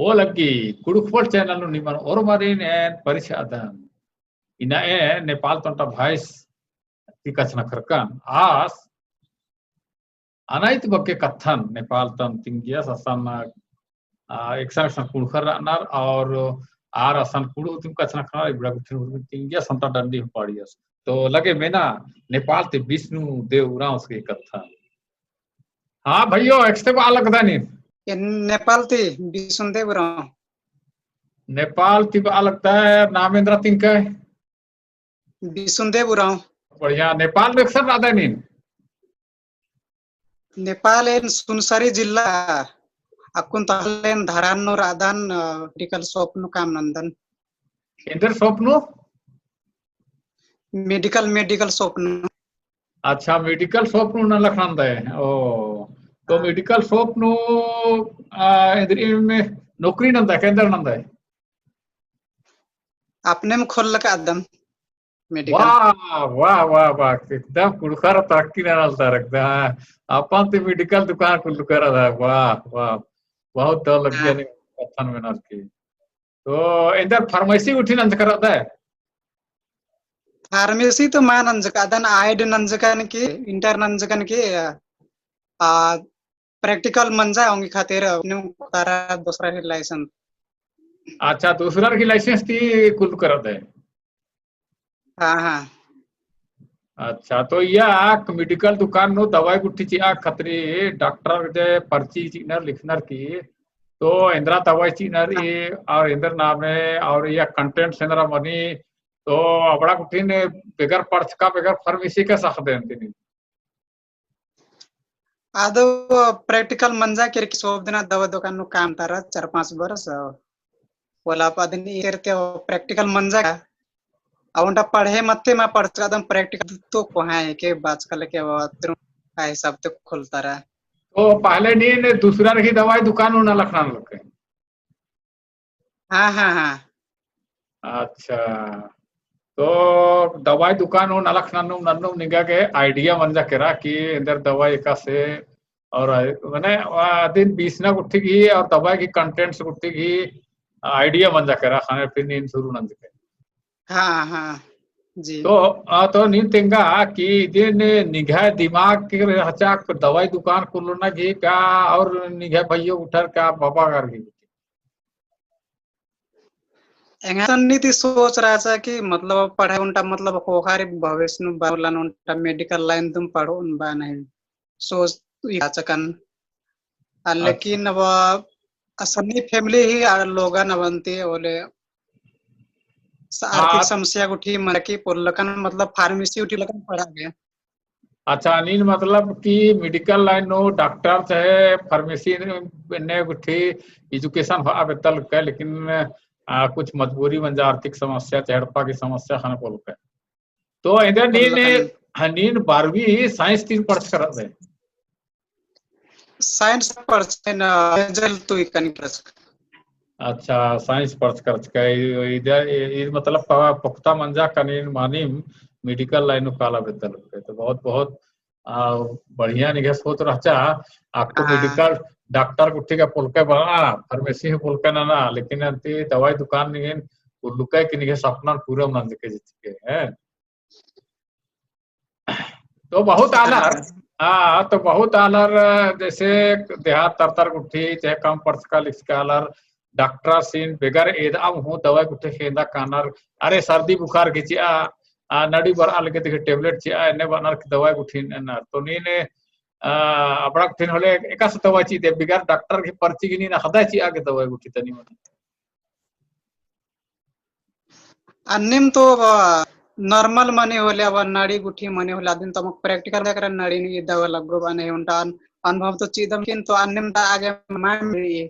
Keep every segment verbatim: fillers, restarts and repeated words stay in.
तो लग्गी कुँड़ुख़ World channel नू निमन ओर्मारिन एन परिछादन। इन्ना एन नेपाल ता ओन्टा भाईस ती कछनखरकन आस अनाइत बग्गे कत्थन नेपाल तन तिंगियस असन, आ, एकसन एकसन कुँड़ुख़र रअनर और आर असन कुँड़ुख़ तिम कछनखरनर इबड़ा गुट्ठिन उर्मिन तिंगियस ओन्टा डंडी हूँ पाड़ियस। तो लगे मेना नेपाल ती बिसनु देव उराँवस गे कत्थन। हाँ भइयो, एकसते बआ लगदय नीन? एन नेपाल ती बिसुन देव उराँव। नेपाल ती बआ लगदय, नाम एन्दरा तिंकय? बिसुन देव उराँव। बढ़िया। नेपाल नू एकसन रअदय नीन? नेपाल एन सुनसरी जिल्ला, अक्कुन तहले एन धरान नू रअदन, अ, medical shop नू काम नन्दन। एन्देर shop नू? Medical, medical shop नू। अच्छा, medical shop नू नलख नन्दय। ओ, तो हाँ। Medical shop नू, आ, एन्देर इम नौकरी नन्दय, एन्देर नन्दय? अपनेम खोलकदम medical। वाह, वाह, वाह, वाह, एकदम कुँड़ुख़र तरक्की ननालतार एकदम। अपन ती medical दुकान खोलकदय, वाह, वाह। बहुत दव लग्गी हाँ। एन्ने कत्थन मेनर की। तो एन्देर pharmacy गुट्ठी नंजका रअदय? Pharmacy तो मल नंजकदन, आइड नंजकन की, inter नंजकन की, आ, practical मंजा ओंगी खातिर नीम तरा दोसरा ही license। अच्छा, दोसरा ही license ती कुल करत है। हाँ, हाँ। अच्छा, तो इय्या medical दुकान नू दवाई गुट्ठी चिआ खतरी डॉक्टर जे पर्ची चिअनर लिखनर की, तो एन्दरा दवाई चिअनर ई और एन्दर नामे और इय्या contents एन्दरा मनी, तो अबड़ा गुट्ठिन बेगर पर्चका बेगर pharmacy के सख देन तिनी। आदो practical मंजा केरकी सोब दिना दवा दुकान नू काम तरा चार पाँच बरस। ओला पदिन ईर ते practical मंजा का। अउंटा पढ़े मत्ते मा पढ़चकदम practical तो कोहाँ है के बाचका लेके बाथरूम का हिसाब ते खोलतरा। तो पहले नीन दूसरा रही दवाई दुकान नू नलख ननलके। हाँ, हाँ, हाँ। अच्छा, तो दवाई दुकान नू नलख नन्नुम नन्नुम निंगा गे idea मंजा केरा कि एन्दर दवाई एकासे और मने अदिन बीसना गुट्ठी गही और दवाई गही contents गुट्ठी गही idea मंजा केरा ख़ने फिर नीन शुरू नंजके। हाँ, हाँ, जी। तो, आ, तो नीन तेंगा कि इदिन निंग्है दिमाग के रहचा दवाई दुकान खोलना गही का और निंग्है भइयो गुट्ठर का बाबा गर गही? एंगा तन्नी ती सोच रहचा कि मतलब पढ़े ओन्टा मतलब ख़ोख़ा रई भविष्य नू बा ओलन ओन्टा medical line तुम पढ़ो उन बा नहीं सोच ई रहचा कन। आ, अच्छा। लेकिन अब असन्नी family ही आ लोगन अबन्ती ओले स-, आर्थिक हाँ। समस्या गुट्ठी मरकी पोल्लकन मतलब pharmacy उठी लगन पढ़ा गे। अच्छा, नीन मतलब कि medical line नू डॉक्टर चाहे pharmacy ने गुट्ठी education होआ बेद्दा लगकय, लेकिन, आ, कुछ मजबूरी मंजा आर्थिक समस्या चाहे एड़पा की समस्या ख़ने पोल्लकय। तो एन्देर नीन, हाँ, नीन बारहवीं science तीन पढ़चका रअदय। Science पढ़चकय ना, major तो इकन पढ़चकय। अच्छा, science पढ़चका रअदय। इद, इद मतलब प-, पोख़ता मंजा का नीन मानिम medical line नू काला बेद्दा लगकय। तो बहुत, बहुत, आ, बढ़िया निंग्है सोच रहचा। अक्कु हाँ। Medical डॉक्टर गुट्ठी का पोल्लकय बा, pharmacy ही पोल्लकय नना, लेकिन अन्ती दवाई दुकान नीन पोल्लकय कि निंग्है सपना पूरा नंजकय जितके, हैं? तो बहुत आलर, हाँ। हाँ, तो बहुत आलर जैसे देहात तरतर गुट्ठी, चाहे कम पढ़चका लिखचका आलर, डॉक्टर सिन बेगर एदअम हूँ दवाई गुट्ठी खेंदा कानर, अरे सर्दी बुखार गही चिआ, आ, नड़ी बरआ लगे देखे tablet चिआ, एन्ने बअनर की दवाई गुट्ठी एन्नर। तो नीन, आ, अबड़ा गुट्ठिन होले एकासे दवाई चिअदय, बेगर डॉक्टर गही पर्ची गही नीन अख़दय चिआ गे दवाई गुट्ठी तनी मनी। अन्नेम तो, आ, normal मनी होले, अब नाड़ी गुट्ठी मनी होले, अदिन तो अमक practical देख रहे नाड़ी नू ई दवा लग्गो बने, ओन्टा अन-, अनुभव तो चिअदम किन्तु अन्नेम ता आगे मा मिली।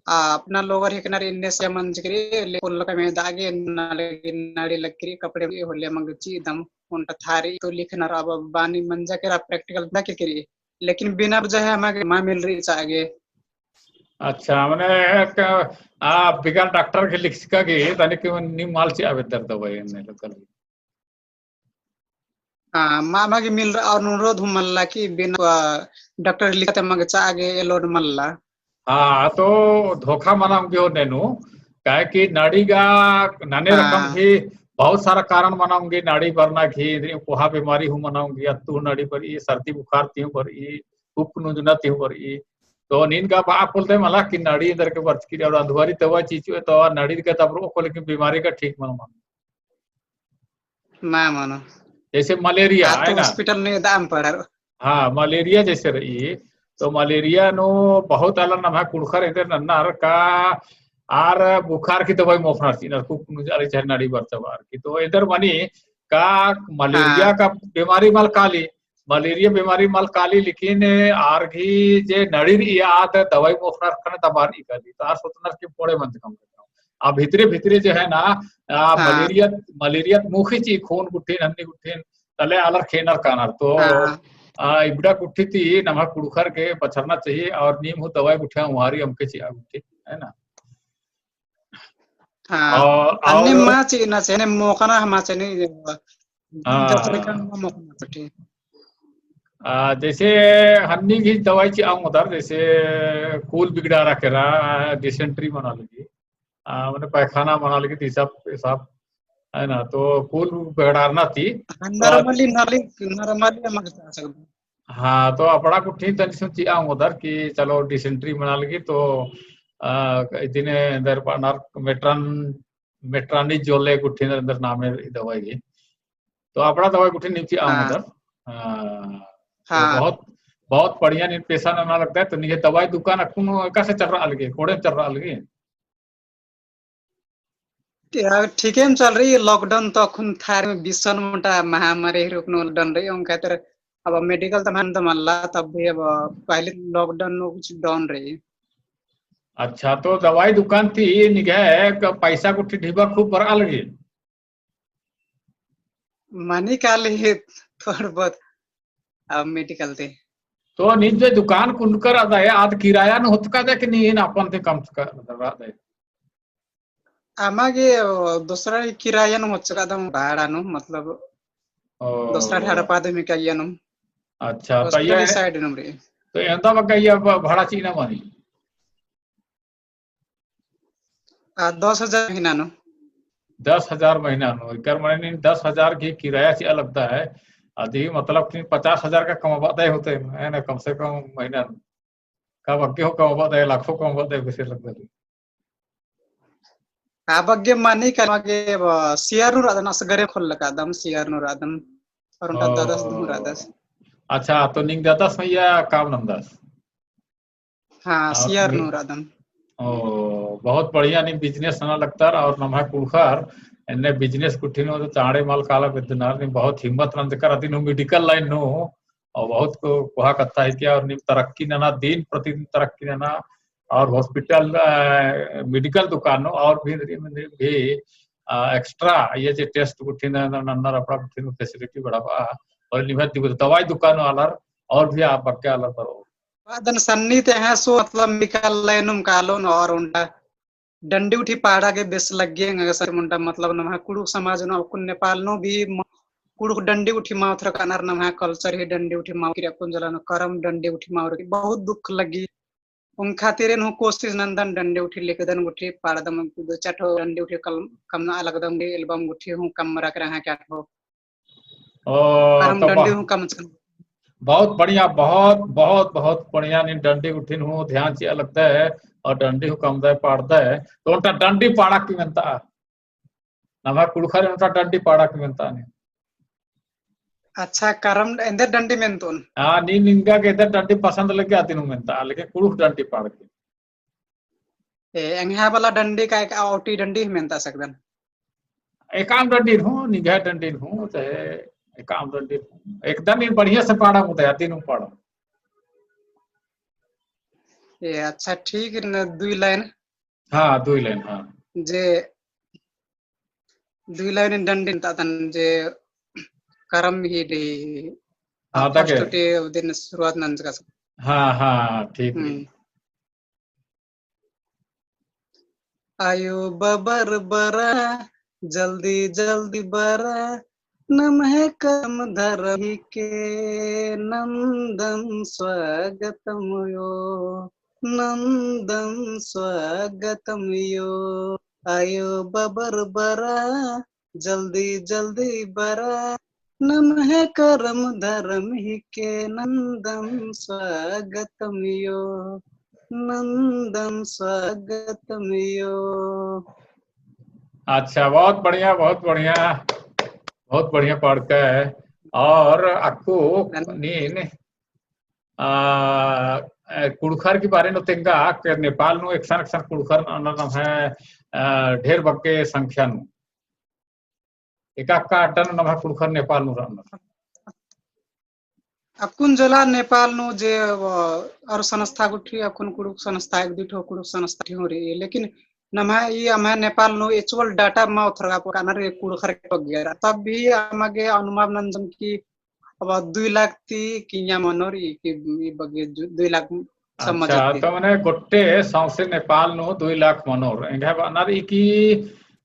आ, अपना लोगर हिकनर इन्ने से मंजकी रई, ले पोल्लकय में दागे नाड़ी, नाड़ी लग्गी रई, कपड़े होले अमक चिअदम, ओन्टा थारी तो लिखनर अब बानी मंजा केरा practical दा के करी। लेकिन बिना वजह अमक मा मिल रई चागे। अच्छा, मने एक, आ, बेगर डॉक्टर गही लिखचका गही, तनिक नीम मल चिआ बेद्दर दवाई एन्ने लगल। हाँ, मा, मा गे मिल रई और अनुरोध हूँ मल्ला कि बिना, आ, डॉक्टर लिखते मा गे चागे allowed मल्ला। हाँ, तो धोखा मना ओंगी होन्ने नू, काहे कि नाड़ी गा नन्ने रकम हाँ। ही बहुत सारा कारण मना ओंगी, नाड़ी बरना गही, कोहा बीमारी हूँ मना ओंगी, अत्तू नाड़ी बरई, सर्दी बुखार ती हूँ बरई, उक्क नुंजना ती हूँ बरई। तो नीन गा बआ पोल्लदय मला कि नाड़ी एन्देरगे बरचकी रई और अंधुवारी दवाई चिचकी रई तो नाड़ी गा दबरओ को, लेकिन बीमारी गा ठीक मल मनो। मा मनो। जैसे मलेरिया, आ तो है ना? हॉस्पिटल नू दाम पड़ार। हाँ, मलेरिया जैसे रई, तो मलेरिया नू बहुत आलर नम्है कुँड़ुख़र एन्देर नन्नर का आर बुखार की दवाई मोख़नर चिअनर, कुक्क नुंजआ लगी चाहे नाड़ी बरचआ बअर की। तो एन्देर मनी का मलेरिया हाँ। का बीमारी मल काली, मलेरिया बीमारी मल काली, लेकिन आर गही जे नाड़ी रई आद दवाई मोख़नर ख़ने दबारई काली। तो आर सोचनर कि पोड़े मंजकम। आ भितरे भितरे जो है ना, आ, हाँ। मलेरिया, मलेरिया मोख़ी चिई खून गुट्ठिन, हन्नी गुट्ठिन, तले आलर खेअनर कानर। तो, हाँ। आ, इबड़ा गुट्ठी ती नम्है कुँड़ुख़र गे बछरना चाहिए और नीम हूँ दवाई गुट्ठिया उहारी अमके चिआ गुट्ठी, है ना? हाँ। और, अन्ने और मा चिअना चाहिए, अन्ने मोख़ना हूँ मा चाहिए, हाँ। जसरी का मोख़ना पट्टी। आ, जैसे हन्नी गही दवाई चिआ ओंगदर, जैसे खून बिगड़ारा केरा, dysentery मना लगी। आ, मने पैखाना मना लगी, तो ई सब, ई सब, है ना? तो खून बिगड़ारना ती, हाँ, तो normally, normally, normally हम बता सकते हैं। हाँ, तो अबड़ा गुट्ठी तनी सुन चिआ ओंगदर कि चलो dysentery मना लगी, तो, आ, इदिन एन्देर बअनर metron-, metronidazole गुट्ठी एन्देर नामे दवाई गही। तो अबड़ा दवाई गुट्ठी नीम चिआ हाँ। ओंगदर। हाँ। तो हाँ। बहुत, बहुत बढ़िया नीन पेसा नना लगदय। तो निंग्है दवाई दुकान अक्कुन एकासे चलरआ लगी, कोड़े चलरआ लगी? या, ठीके में चल रही है। Lockdown तो अक्कुन थार में बिसन मुटा महामारी रूप में lockdown रही, उनका तर अब medical तो मान तो मल्ला, तब भी अब पहले lockdown में कुछ down रही। अच्छा, तो दवाई दुकान ती निंग्है क-, पैसा गुट्ठी ढिबा खूब बरआ लगी? मनी काली थोड़ बहुत अब medical ती। तो नीन जे दुकान कुंडकर रअदय, आद किराया नू होचकादय कि नीन अपन ती कमचका रअदय? अमा गे, ओ, दूसरा किराया नू होचकादम भाड़ा नू, मतलब, ओ। दूसरा ठाड़ा पादम ही कइया नू। अच्छा, तो hospital ये side नू रई। तो एन्दा बग्गे ये ब-, भाड़ा चिअना मनी? आ, दस हजार महीना नू। दस हजार महीना नू, एकर माने नीन दस हजार गही किराया चिआ लगदय। अदी मतलब कि पचास हजार का कमाबअदय होते, है ना, कम से कम महीना नू। का बग्गे हूँ कमाबअदय, लाखों कमाबअदय बेसे लगदय। आ बग्गे मनी का बग्गे ब-, सियार नू रअदन, असगरे खोलकादम सियार नू रअदन। और उन्टा ओ। ददस धुन रअदस। अच्छा, तो निंग्है ददस मइय्याँ काम नन्दस? हाँ, और सियार नि-, नू रअदन। ओ, बहुत बढ़िया नीम business नना लगदर और नम्है कुँड़ुख़र एन्ने business गुट्ठी नू तो चाँड़े मल काला बेद्दनर, नीम बहुत हिम्मत नंजकर अदिन हूँ medical line नू, और बहुत को-, कोहा कत्था हिके और नीम तरक्की नना, दिन प्रतिदिन तरक्की नना और hospital, अ, medical दुकान नू और भी, भी, अ, extra ये जे test गुट्ठी नन्नर अबड़ा गुट्ठी नू facility बढ़ाबआ और निम्है दवाई दुकान नू आलर और भी आ बग्गे आलर बरओ। अदन सन्नी ते हैं सो मतलब medical line नुम कालोन और उन्टा डंडी उठी पाड़ा गे बेस लग्गी एंगा सर मुन्टा मतलब नम्है कुँड़ुख़ समाज नू अक्कुन नेपाल नू भी म-, कुँड़ुख़ डंडी उठी माउथर कानर नम्है culture ही डंडी उठी माउर की अक्कुन जलन करम डंडी उठी माउर की बहुत दुख लग्गी। उन खातिर एन हूँ कोशिश नन्दन डंडी उठी लिखदन गुट्ठी पाड़दम दो चार ठो डंडी उठी कल-, कमना लगदम album गुट्ठी हूँ कमरआ केरा हाँ क्या ठो। ओ, करम तो डंडी बा-, हूँ कमचकन। बहुत बढ़िया, बहुत, बहुत, बहुत बढ़िया। नीन डंडी गुट्ठिन हूँ ध्यान चिआ लगदय और डंडी हूँ कमदय पाड़दय। तो ओन्टा डंडी पाड़ा की मेनता? नम्है कुँड़ुख़र ओन्टा डंडी पाड़ा की मेनता नीन? अच्छा, करम एन्देर डंडी मेनतोन? हाँ, नीन निंगा गे एन्देर डंडी पसंद लग्गी अदिन हूँ मेनता, लेकिन कुँड़ुख़ डंडी पाड़ की। ए, एंग्है वाला डंडी का एक औटी डंडी ही मेनता सकदन। एकाम डंडी हूँ, निंग्है डंडी हूँ, चाहे एकाम डंडी हूँ। एकदम ही बढ़िया से पाड़ा मुदा, अदिन हूँ पाड़ा। ए, अच्छा, ठीक है न, दुई line। हाँ, दुई line, हाँ। जे दुई line डंडी तातन जे करम ही डे, हाँ, आ, ताके। First डे दिन शुरुआत नंजका। हाँ, हाँ, ठीक है। हम्म। आयो बबर बरा, जल्दी जल्दी बरा, नम्है करम धरम हिके, नन्दम स्वागतम यो। नन्दम स्वागतम यो। आयो बबर बरा, जल्दी जल्दी बरा, नम्है करम धरम हिके नन्दम स्वागतम यो, नन्दम स्वागतम यो। अच्छा, बहुत बढ़िया, बहुत बढ़िया, बहुत बढ़िया पढ़ के। और अक्कु नीन, आ, ए, कुँड़ुख़र की बारे नू तेंगा के नेपाल नू एकसन एकसन कुँड़ुख़र नम्है, आ, ढेर बग्गे संख्या नू। एका एका अड्डा नू नम्है कुँड़ुख़र नेपाल नू रअनर। अक्कुन जला नेपाल नू जे, अ, अउर संस्था गुट्ठी, अक्कुन कुँड़ुख़ संस्था, एक दुई ठो कुँड़ुख़ संस्था गुट्ठी हूँ रई, लेकिन नम्है ई अम्है नेपाल नू actual data मा ओथरआ पोल्लनर कुँड़ुख़र के बग्गे। तब भी अमा गे अनुमान नंजम कि अब दुई लाख ती किइय्या मनोर ई कि ई बग्गे दु-, दुई लाख समझ अच्छा, आती। तो मने गोट्टे सौंसे नेपाल नू दुई लाख मनोर। एंग्है बअनर ई कि,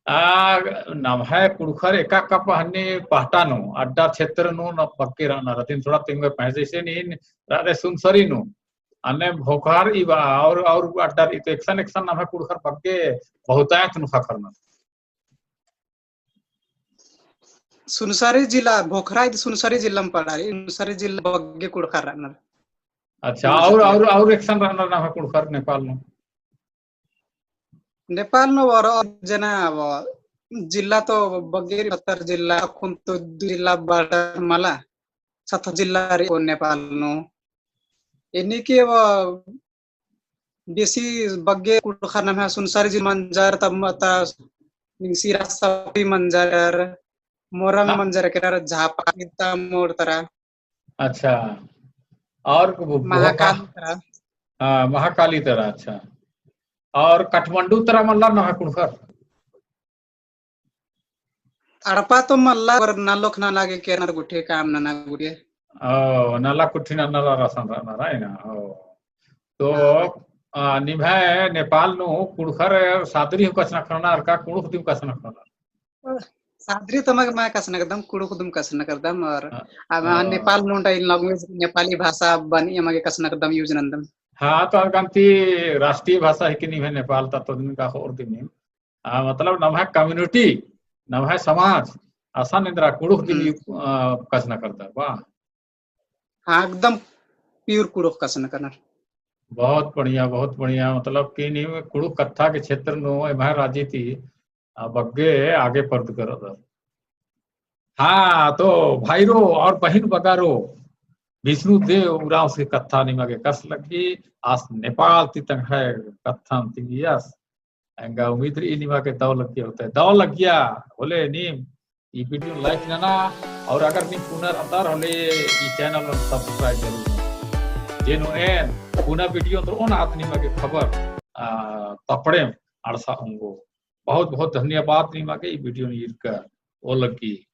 आ, नम्है कुँड़ुख़र एका एका पहनी पहटा नू, अड्डा क्षेत्र नू न बग्गे रअनर। अदिन थोड़ा तेंगोय पहें जैसे नीन रअदय सुनसरी नू। अन्ने भोखरार ई बआ और, और अड्डा ई तो एकसन, एकसन नम्है कुँड़ुख़र बग्गे बहुतायत नू ख़क्खरनर। सुनसरी जिला, भोखरा इद सुनसरी जिला में पड़ा रई, सुनसरी जिला बग्गे कुँड़ुख़र रअनर। अच्छा, सुनसरी और, जिला। और, और एकसन रअनर नम्है कुँड़ुख़र नेपाल नू? नेपाल नू और, और जना अब जिला तो बग्गे रई, बहत्तर जिला, अक्कुन तो दू जिला border मला, सत्तर जिला रई नेपाल नू। एन्ने के अब बेसी बग्गे कुँड़ुख़र नम्है सुनसरी जिला मंजर, तब मता निंगसी रास्ता भी मंजर, मोरंग हाँ। मंजर केरर, झापा, कीर्ता मोड़ तरा। अच्छा। और वो महाकाली तरा। हाँ, महाकाली तरा, अच्छा। और काठमांडू तरा मल्ला नम्है कुँड़ुख़र? अड़पा तो मल्ला, पर नलोख नना गे केरनर गुट्ठी काम नना गुट्ठी। ओ, नलख गुट्ठी नन्नर असन रअनर, है ना? ओ। तो, हाँ। आ, निम्है नेपाल नू कुँड़ुख़र सादरी हूँ कछनखरनर का कुँड़ुख़ दिम कछनखरनर? सादरी तो अमा गे मल कछनखरदम, कुँड़ुख़ दिम कछनखरदम और हाँ। अब हाँ। नेपाल नू ओन्टा ई language नेपाली भाषा बनी अमा गे कछनखरदम use नन्दम। हाँ, तो अदिन ती राष्ट्रीय भाषा हिके निम्है नेपाल ता तो दिन का होर दिम। आ, मतलब नम्है community, नम्है समाज, असन एन्दरा कुँड़ुख़ दिम हम्म। यू, आ, कछनखरदर, वाह। हाँ, एकदम pure कुँड़ुख़ कछनखरनर। बहुत बढ़िया, बहुत बढ़िया। मतलब कि नीम कुँड़ुख़ कत्था के क्षेत्र नू एम्है राजी ती, आ, बग्गे आगे परदगर रअदर। हाँ, तो भाईरो और बहिन बगारो, विष्णु देव उराँवस गही कत्था निमा गे कस लग्गी, आस नेपाल ती तंग्है कत्थन तिंगियस। एंगा उम्मीद रई निमा गे दव लग्गिया होले, दव लग्गिया होले नीम ई video like नना, और अगर नीम पुना रअदर होले ई channel subscribe जरूर नना। जेनु एन पुना video ओन्द्रओन आद निमा गे खबर, आ, तपड़ेम अंड़सा ओंगो। बहुत बहुत धन्यवाद निमा गे ई video ईरका ओ लग्गी।